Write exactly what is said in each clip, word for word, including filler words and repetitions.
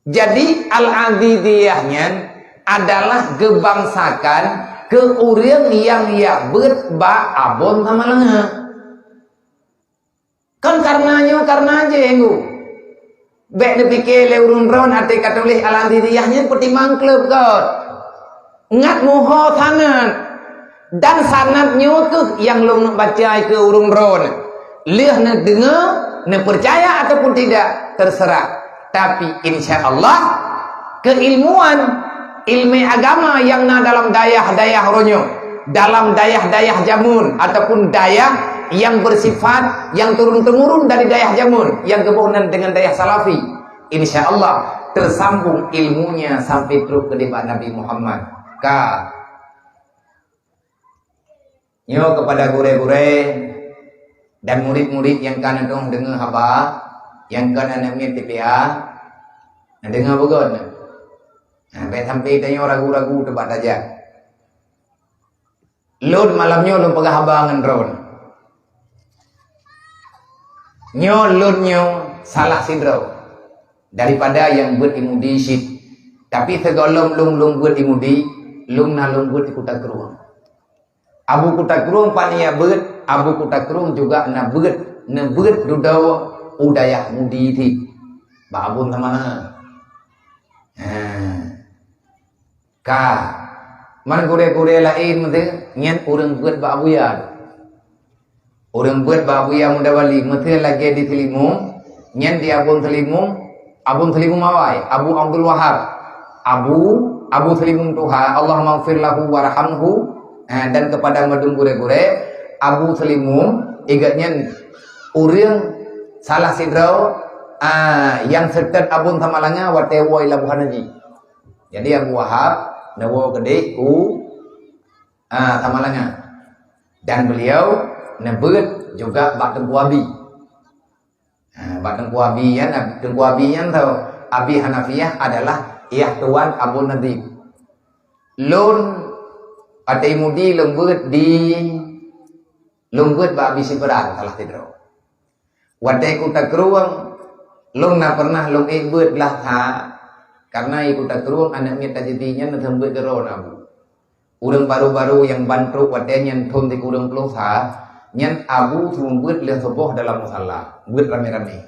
Jadi, Al-Aziziyah nyan adalah geubangsakan keu ureuëng nyang jak beuet bak Abon Samalanga. Kon kareuna nyoe, kareuna jéh, Ngku. Bék neupike lé ureuëng droen até ka tuléh Al-Aziziyah nyan peutimang kleueb kot. Ngat muho sanad. Dan sanad nyoe kheueh nyang lôn neuk baca keu ureuëng droen. Lheueh neudeungoe, neupeucaya ataupun tidak, terserah. Tapi insya Allah, keilmuan, ilmu agama nyang na dalam dayah-dayah uroe nyoe, dalam dayah-dayah jameun ataupun dayah nyang bersifat nyang turun-temurun dari dayah jameun nyang geuboh nan dengan dayah Salafi, insya Allah tersambung ilmunya sampai trok keu nibak Nabi Muhammad. Ka. Nyoe keupada gurée-gurée dan murit-murit nyang ka neudong deungoe haba, nyang ka na neumiet T P A, na deungoe beugöt na. Nah, bék sampai tanyoe ragu-ragu teubak tajak. Lôn malam nyoe lôn peugah haba ngon droen. Nyoe lôn nyoe salah sidroe daripada nyang beuet i Mudi cit. Tapi sigohlom lôn, lôn beuet i Mudi, lôn na lôn beuet i Kuta Krueng. Abu Kuta Krueng pat nyang beuet, Abu Kuta Krueng juga na beuet, neubeuet dudoe u dayah Mudi cit. Bak Abon Samalanga. Ha. Ka. Man gurée-gurée laén meuteue, nyan ureuëng beuet bak Abuya. Ureuëng beuet bak Abuya Muda Wali, meuteue lagée di Seulimum, nyan di Abon Seulimum, Abon Seulimum awai, Abu Abdul Wahab. Abu, Abu Seulimum Tuha, Allahummaghfir lahu warhamhu, eh, dan kepada mandum gurée-gurée, Abu Seulimum, i gobnyan ureuëng salah sidroe, ah, nyang seutôt Abon Samalanga watée woe i Labuhan Haji. Jadi Abu Wahab neuwoe keudeh u, ah, Samalanga. Dan beliau neubeuet juga bak Teungku Abi. Ah, bak Teungku Abi nyan, Teungku Abi nyan tau, Abi Hanafiyah adalah yah tuan Abu Nadhib. Lôn watée Mudi lôn beuet di, lôn beuet bak Abi Sibran salah sidroe. Watée Kuta Krueng, lôn na pernah lôn ék beuet blah that, kareuna i Kuta Krueng aneuëk miet Tajuddin nyan na seumeubeuet keudroe na Abu. Ureuëng baru-baru nyang ban trok watée nyan thon sikureueng ploh sa, nyan Abu seumeubeuet lheueh suboh dalam musala, beuet ramé-ramé.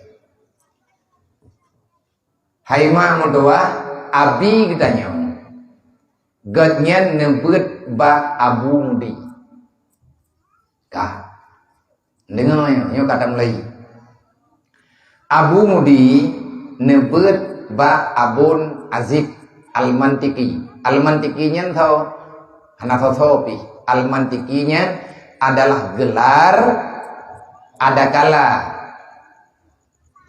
Hai ma meutuwah, Abi geutanyoe, gobnyan neubeuet bak Abu Mudi. Ka. Deungoe nyoe, nyoe ka tamulai. Abu Mudi neubeuet bak Abon Aziz Al-Mantiki. Al-Mantiki nyan tho hana soe-soe pih. Al-Mantiki nyan adalah gelar adakala.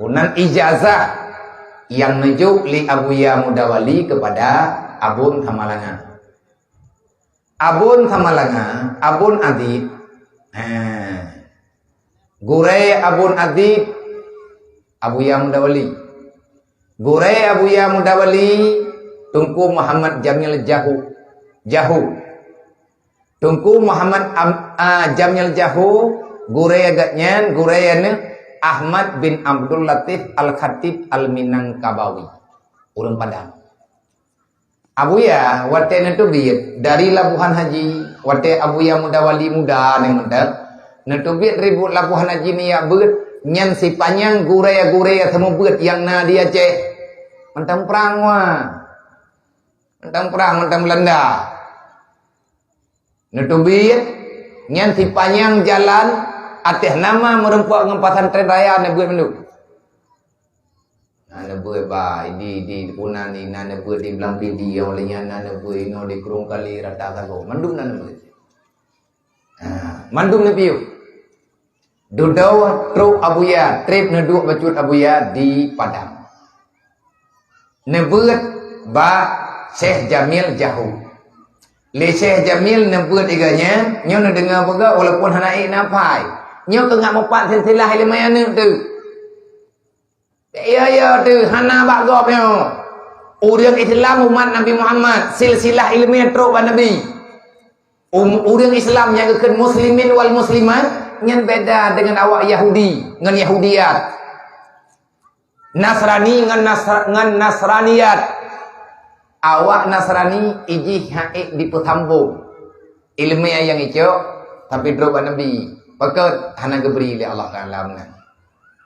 Unan ijazah nyang neujok lé Abuya Muda Wali keupada Abon Samalanga. Abon Samalanga, Abon Adib, eh, gurée Abon Adib, Abuya Muda Wali. Gurée Abuya Muda Wali, Teungku Muhammad Jamil Jahu. Jahu. Teungku Muhammad Am-, a, Jamil Jahu, gurée gobnyan, gurée nyan Ahmad bin Abdul Latif Al-Khatib Al-Minangkabawi. Ureuëng Padang. Abuya, watée neuteubiet dari Labuhan Haji, watée Abuya Muda Wali muda nyan mantong, neuteubiet ribot Labuhan Haji nyan jak beuet, nyan sipanyang gurée-gurée seumeubeuet nyang na di Aceh. Mantong prang wa. Mantong prang, mantong Beulanda. Neuteubiet, nyan sipanyang jalan ateueh nama meureumpok ngon Pesantren Raya neubeuet mandum. Na neubeuet ba, di, di Punan, di, na neubeuet di Blang Pidi, óh lheueh nyan na neubeuet inoe di Krueng Kali, Rata Sagoe. Mandum na neubeuet. Ha, mandum neupiôh. Dudoe trok Abuya, treb neuduek bacut Abuya di Padang. Neubeuet bak Syekh Jamil Jahu. Lé Syekh Jamil neubeuet i gobnyan, nyoe neudeungoe beugöt walaupun hana ék na pai. Nyoe keuh ngat mupat silsilah ileumèe aneuk teuh. Ya, ya, teuh hana bak gob nyoe. Ureuëng Islam umat Nabi Muhammad, silsilah ileumèe trok bak Nabi. Um, ureuëng Islam nyang geukheun muslimin wal muslimat, nyan beda deungon awak Yahudi ngon Yahudiyat. Nasrani ngon Nasra-, ngon Nasraniyat. Awak Nasrani ijih hak ék dipeusambong. Ileumèe nyang icok, tapi trok bak Nabi. Pakon hana geubri lé Allah Taala meunan.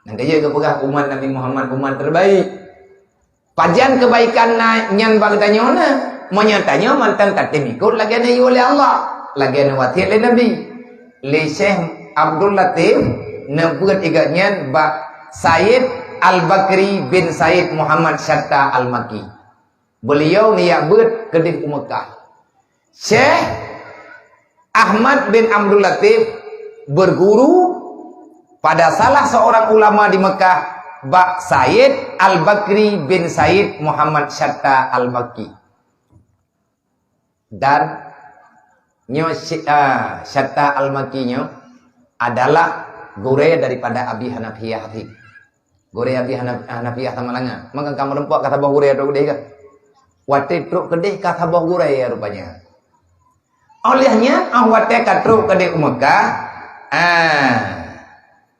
Nyang ka jeuet geupeugah umat Nabi Muhammad umat terbaik. Pajan keubaikan na-, nyan bak geutanyoe na? Meunyoe tanyoe mantong tatem ikot lagèe na yue lé Allah, lagèe na wasiet lé Nabi. Lé Syekh Abdul Latif neubeuet igat nyan bak Sayyid Al-Bakri bin Sayyid Muhammad Syatta Al-Makki. Beliau neujak beuet keudeh u Meukah. Syekh Ahmad bin Abdul Latif berguru pada salah seorang ulama di Mekah, bak Sayyid Al-Bakri bin Sayyid Muhammad Syatta Al-Makki. Dan nyoe Sy-, ah, Syatta Al-Makki nyoe adalah gurèe daripada Abi Hanafiyah Hafiz. Gurèe Abi Hanaf-, Hanafiyah Samalanga. Maka kamoe rumpok ka saboh gurèe trok keudeh ka. Watèe trok keudeh ka saboh gurèe rupanya. Óh lheueh nyan, óh watèe ka trok keudeh u Meukah, ah,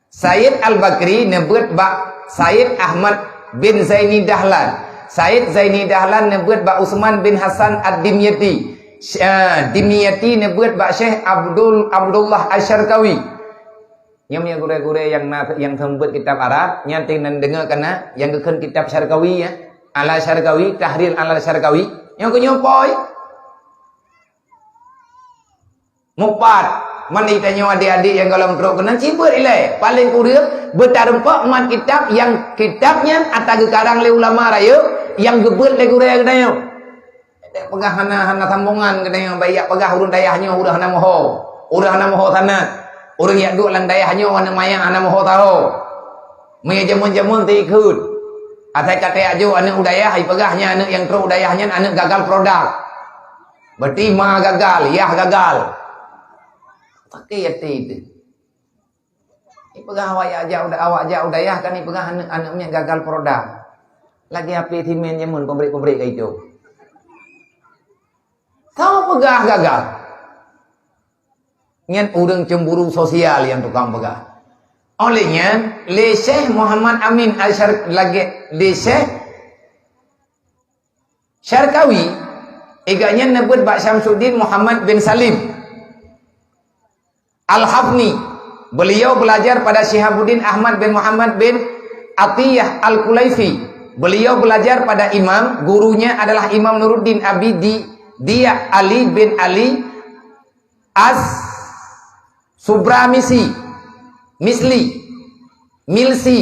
Sayyid Al-Bakri neubeuet bak Sayyid Ahmad bin Zaini Dahlan. Sayyid Zaini Dahlan neubeuet bak Utsman bin Hasan Ad-Dimyati. Sy-, ah, Dimyati neubeuet bak Syekh Abdul, Abdullah Asy-Syarqawi. Nyoe meunyoe gurèe-gurèe nyang na, nyang seumeubeuet kitab Arab, nyan teuh neudeungoe kana nyang geukheun kitab Syarqawi, ya. Ala Syarqawi, Tahrir ala Syarqawi. Nyoe keuh nyoe poi. Mupat. Man tanyoe adik-adik nyang gohlom trok keunan cibeuet ilèe. Paléng kureueng beutarumpok mat kitab nyang kitab nyan ata geukarang lé ulama rayeuk nyang geubeuet lé gurèe geutanyoe. Dek peugah hana, hana sambongan keunoe, bak ijak peugah ureueng dayah nyoe ureueng hana moho. Ureueng hana moho sanad. Ureueng ijak duek lam dayah nyoe aneuk manyak hana moho saho. Meunyoe jameun-jameun teuikheun. Asai ka teuyak jok aneuk u dayah, ipeugah nyan aneuk nyang trok u dayah nyan aneuk gagal produk. Berarti ma gagal, yah gagal. Sakét até teuh. Ipeugah awak jak, jak u da-, awak jak u dayah kan ipeugah aneuk, aneuk miet gagal produk. Lagèe apé simen jameun pabrik-pabrik ka icok. Soe peugah gagal? Nyan ureueng cemburu sosial nyang tukang peugah. Óh lheueh nyan, lé Syekh Muhammad Amin Al-Syar-, lagèe lé Syekh Syarqawi, igat nyan neubeuet bak Syamsuddin Muhammad bin Salim Al-Hafni. Beliau belajar pada Syihabuddin Ahmad bin Muhammad bin Atiyah Al-Kulaifi. Beliau belajar pada imam, gurunya adalah Imam Nuruddin Abi Di-, Diya Ali bin Ali As-Subramisi, Misli, Milsi.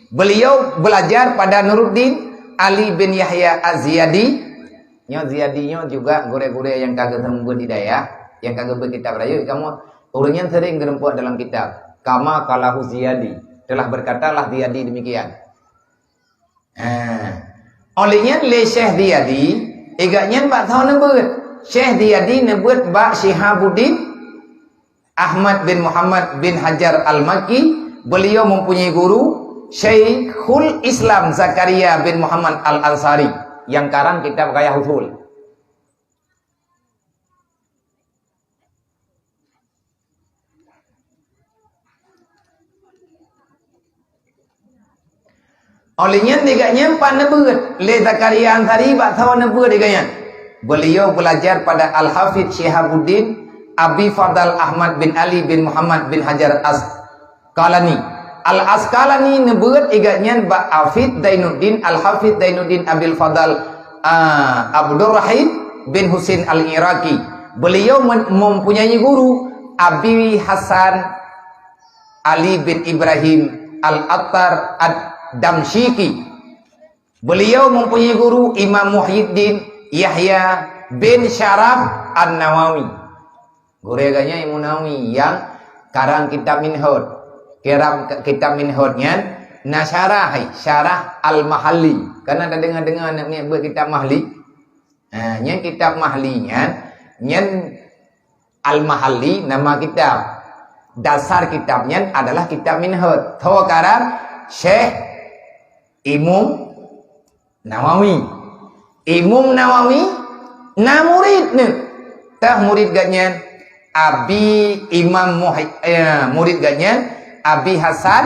Beliau belajar pada Nuruddin Ali bin Yahya Az-Ziyadi. Nyoe Ziyadi nyoe juga gurèe-gurèe nyang ka geuseumeubeuet di dayah, nyang ka geubeuet kitab rayeuk kamoe. Ureueng nyan sering geurumpok dalam kitab. Kama qalahu Ziyadi. Telah berkatalah Ziyadi demikian. Ha. Óh lheueh nyan lé Syekh Ziyadi, igat nyan bak soe neubeuet? Syekh Ziyadi neubeuet bak Syihabuddin Ahmad bin Muhammad bin Hajar Al-Makki. Beliau mempunyai guru Syaikhul Islam Zakaria bin Muhammad Al-Ansari nyang karang kitab Ghayah Usul. Óh lheueh nyan, igat nyan pat neubeuet lé Zakaria Ansari, bak soe neubeuet igat nyan? Beliau belajar pada Al-Hafidz Syihabuddin Abi Fadal Ahmad bin Ali bin Muhammad bin Hajar Asqalani. Al-Asqalani neubeuet igat nyan bak Hafidz Zainuddin, Al-Hafidz Zainuddin Abil Fadal, ah, Abdurrahim bin Husain Al-Iraqi. Beliau men-, mempunyai guru Abi Hasan Ali bin Ibrahim Al-Attar Ad-Damsyiki. Beliau mempunyai guru Imam Muhyiddin Yahya bin Syaraf An-Nawawi. Gurèe geuh nyan Imam Nawawi nyang karang kitab Minhaj. Kitab, kitab Minhaj nyan na syarah, hai, syarah Al-Mahalli. Kana tadeungoe-deungoe aneuk miet beuet kitab Mahalli? Ha, nyan kitab Mahalli nyan, nyan Al-Mahalli nama kitab. Dasar kitab nyan adalah kitab Minhaj. Soe karang? Syekh Imam Nawawi. Imam Nawawi na murid nyan. Tah murid geuh nyan Abi Imam Muhi-, eh, murid geuh nyan Abi Hasan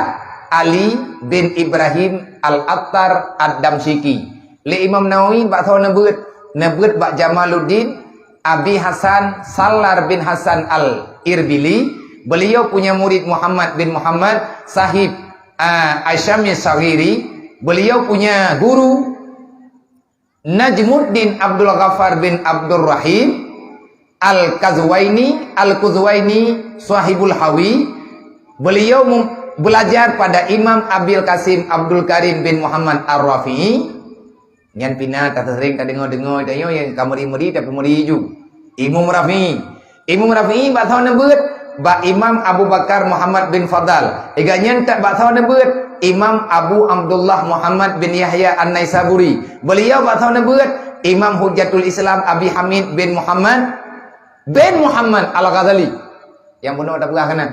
Ali bin Ibrahim Al-Attar Ad-Damsyiki. Lé Imam Nawawi bak soe neubeuet? Neubeuet bak Jamaluddin Abi Hasan Sallar bin Hasan Al-Irbili. Beliau punya murid Muhammad bin Muhammad sahib, ah, Asyami Saghiri. Beliau punya guru Najmuddin Abdul Ghaffar bin Abdurrahim Al-Kazwaini, Al-Kuzwaini Sahibul Hawi. Beliau mem-, belajar pada Imam Abil Qasim Abdul Karim bin Muhammad Ar-Rafi'i. Nyan pina taseuring tadeungoe-deungoe tanyoe nyang ka meuri-meuri tapi meuri ju. Imam Rafi'i. Imam Rafi'i bak soe neubeuet? Bak Imam Abu Bakar Muhammad bin Fadal. Iga nyan tak bak soe neubeuet? Imam Abu Abdullah Muhammad bin Yahya An-Naisaburi. Beliau bak soe neubeuet? Imam Hujjatul Islam Abi Hamid bin Muhammad bin Muhammad Al-Ghazali. Nyang bunoe tapeugah keunan.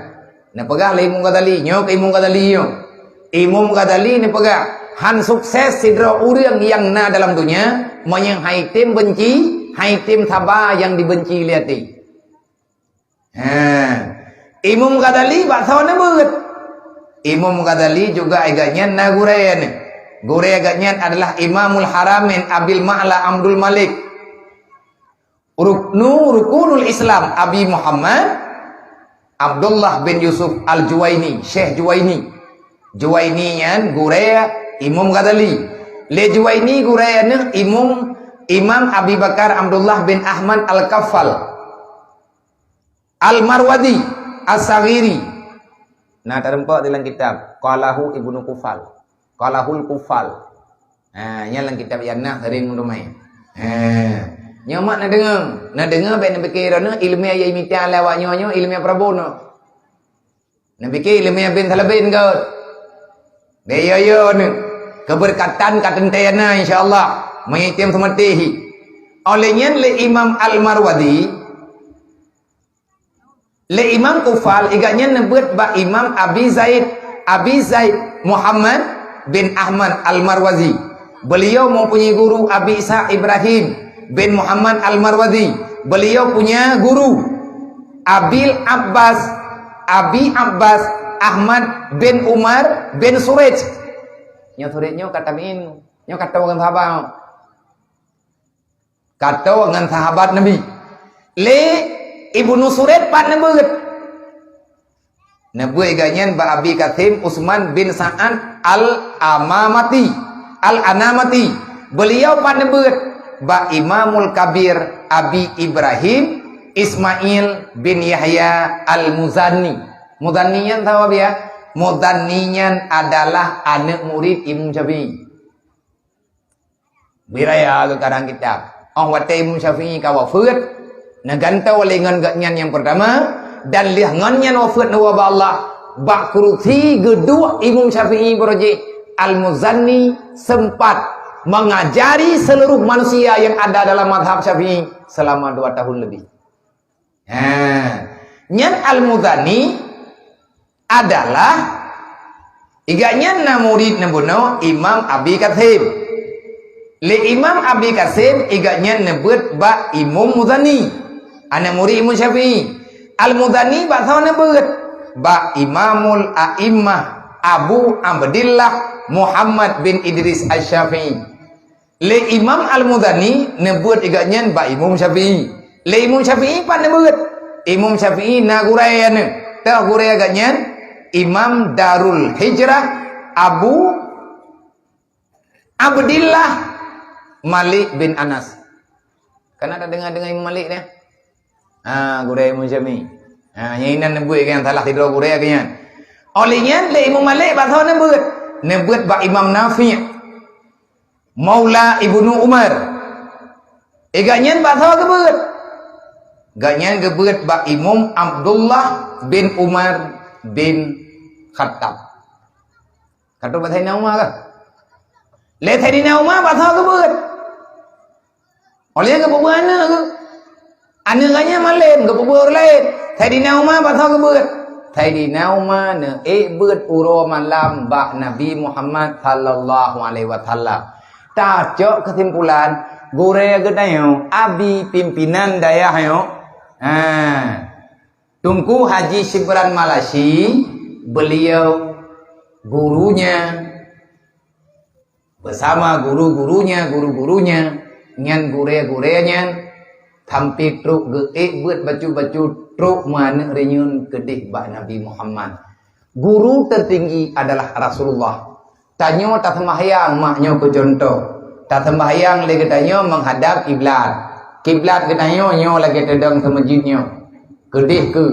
Neupeugah lé Imam Ghazali, nyoe keu Imam Ghazali nyoe. Imam Ghazali neupeugah, han sukses sidroe ureuëng nyang na dalam donya, meunyoe han item benci, han item saba nyang dibenci lé até. Ha. Imam Ghazali bak soe neubeuet? Imam Ghazali juga iga nyan na gurée neuh. Gurée iga nyan adalah Imamul Haramain Abil Ma'la Abdul Malik. Ruknu, Rukunul Islam Abi Muhammad Abdullah bin Yusuf Al-Juwaini, Syekh Juwaini. Juwaini nyan gurée Imam Ghazali. Lé Juwaini gurée neuh Imam, Imam Abi Bakar Abdullah bin Ahmad Al-Kaffal. Al-Marwazi As-Saghiri. Nah, tareumpok dalam kitab Qalahu Ibnu Kufal. Qalahul Kufal. Ha, nyan lam kitab Ianah sering meurumai. Ha. Nyoe mak na deungoe. Na deungoe bék na pikir droeneuh ilmiah nyang imita lé awak nyoe, nyoe ilmiah Prabowo nyoe. Na pikir ilmiah bin Salabin kot. Bék yo-yo neuh. Keberkatan ka teuntée na insya Allah. Meungitem seumeutih. Oleh nyan lé Imam Al-Marwazi, lé Imam Kufal, iga nyan neubeuet bak Imam Abi Zaid, Abi Zaid Muhammad bin Ahmad Al-Marwazi. Beliau mempunyai guru Abi Ishaq Ibrahim bin Muhammad Al-Marwazi. Beliau punya guru Abil Abbas, Abi Abbas Ahmad bin Umar bin Suraj. Nyoe Suraj nyoe ka tabi'in, nyoe ka tabi'in sahabat. Ka tabi'in ngon sahabat Nabi. Lé Ibnu Suraj pat neubeuet. Neubeuet iga nyan bak Abi Qasim Utsman bin Sa'ad Al-Amamati, Al-Anamati. Beliau pat neubeuet bak Imamul Kabir Abi Ibrahim Ismail bin Yahya Al-Muzani. Muzani nyan sahabat ya. Muzani nyan adalah aneuk murid Imam Syafi'i. Bri raya geukarang kitab. Óh watée Imam Syafi'i ka wafeuet, neugantoe lé ngon gobnyan nyang peurtama, dan lheueh ngon nyan wafeuet neuwoe bak Allah. Bak kurusi geuduek Imam Syafi'i baroe jih, Al-Muzani sempat mengajari seluruh manusia yang ada dalam mazhab Syafi'i selama dua tahun lebih. Ha, nyan Al-Muzani adalah iga nyan na murid neubunoe Imam Abi Qasim. Lé Imam Abi Qasim iga nyan neubeuet bak Imam Muzani, aneuk murid Imam Syafi'i. Al-Muzani bak soe neubeuet? Bak Imamul A'immah Abu Abdillah Muhammad bin Idris Asy-Syafi'i. Lé Imam Al-Muzani neubeuet iga nyan bak Imam Syafi'i. Lé Imam Syafi'i pat neubeuet? Imam Syafi'i na gurée neuh. Toh gurée iga nyan Imam Darul Hijrah Abu Abdillah Malik bin Anas. Kana tadeungoe-deungoe Imam Malik nyan? Ha, gurée Imam Syafi'i. Ha, nyang inan neubeuet iga nyan salah sidroe gurée iga nyan. Oleh nyan lé Imam Malik bak soe neubeuet? Neubeuet bak Imam Nafi'. Maula Ibnu Umar. Iga nyan bak soe geubeuet? Iga nyan geubeuet bak Imam Abdullah bin Umar bin Khattab. Ka troh bak Saidina Umar kah? Lé Saidina Umar bak soe geubeuet? Oleh geupeubeuet aneuk geuh. Aneuk geuh nyan malem, geupeubeuet ureuëng laén. Saidina Umar bak soe geubeuet? Saidina Umar neuék beuet uroe malam bak Nabi Muhammad sallallahu alaihi wasallam. Tacok keusimpulan, gurée geutanyoe, abi pimpinan dayah nyoe. Ha. Teungku Haji Syibran Malasyi, beliau Gurunya bersama guru-gurunya, guru-gurunya, nyan gurée-gurée nyan, sampai trok geuék beuet bacut-bacut trok meuaneuk reunyeun keudeh bak Nabi Muhammad. Guru tertinggi adalah Rasulullah. Tanyoe taseumbahyang, mak nyoe keu contoh. Taseumbahyang lé geutanyoe menghadap kiblat. Kiblat geutanyoe nyoe lagée teudong seumeujid nyoe. Keudeh keu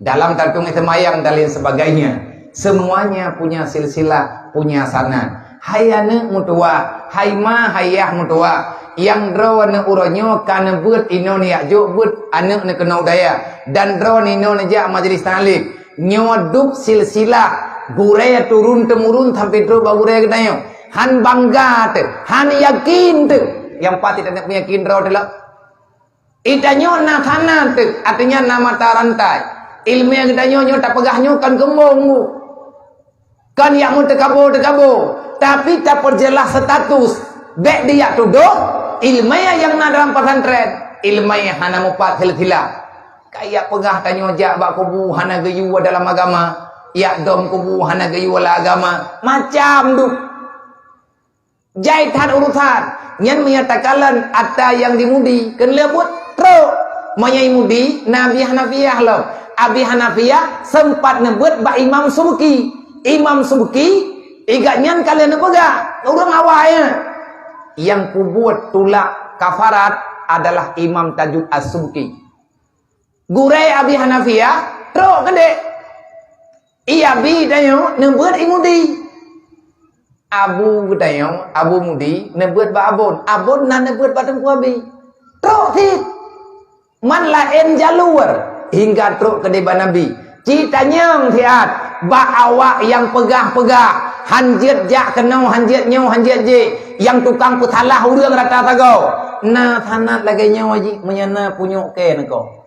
dalam tatung seumbahyang dan lain sebagainya. Semuanya punya silsilah, punya sanad. Hai aneuk meutuwah, hai ma, hai yah meutuwah, nyang droeneuh uroe nyoe ka neubeuet inoe neujak jok beuet aneuk neukeunoe u dayah, dan droeneuh inoe neujak majelis taklim. Nyoe dub silsilah gurée turun-temurun sampai trok bak gurée geutanyoe. Han bangga teuh, han yakin teuh. Nyang pasti taneuk meuyakin droe teuh lom. Geutanyoe na sanad teuh, artinya na mata rantai. Ileumé geutanyoe nyoe tapeugah nyoe kon keumbong. Kon nyang meuteukabo-teukabo, tapi tapeujeulaih status. Bék dijak tudoh, ileumé nyang na dalam pesantren, ileumé hana mupat silsilah. Kajak peugah tanyoe jak bak kubu hana geuyue dalam agama, jak dom kubu hana geuyue lam agama, macam dub. Jai that urusan. Nyan meunyo takalon atra nyang di Mudi, keuneuk buet trok. Meunyo i Mudi, na Abi Hanafiah lom. Abi Hanafiah sempat neubeuet bak Imam Subki. Imam Subki, i gobnyan ka lheueh neupeugah, ureuëng awai nyan. Nyang peubuet tulak kafarat adalah Imam Tajud As-Subki. Gurée Abi Hanafiah trok keudeh. I Abi tanyoe neubeuet i Mudi. Abu geutanyoe, Abu Mudi, neubeuet bak Abon. Abon na neubeuet bak Teungku Abi. Trok cit. Man laén jalur hingga trok keudeh bak Nabi. Ci tanyong siat bak awak nyang peugah-peugah, han jeuet jak keunoe, han jeuet nyoe, han jeuet jéh, nyang tukang peusalah ureuëng rata sagoe. Na sanad lagée nyoe jih, meunyo na punyueng keu neuko.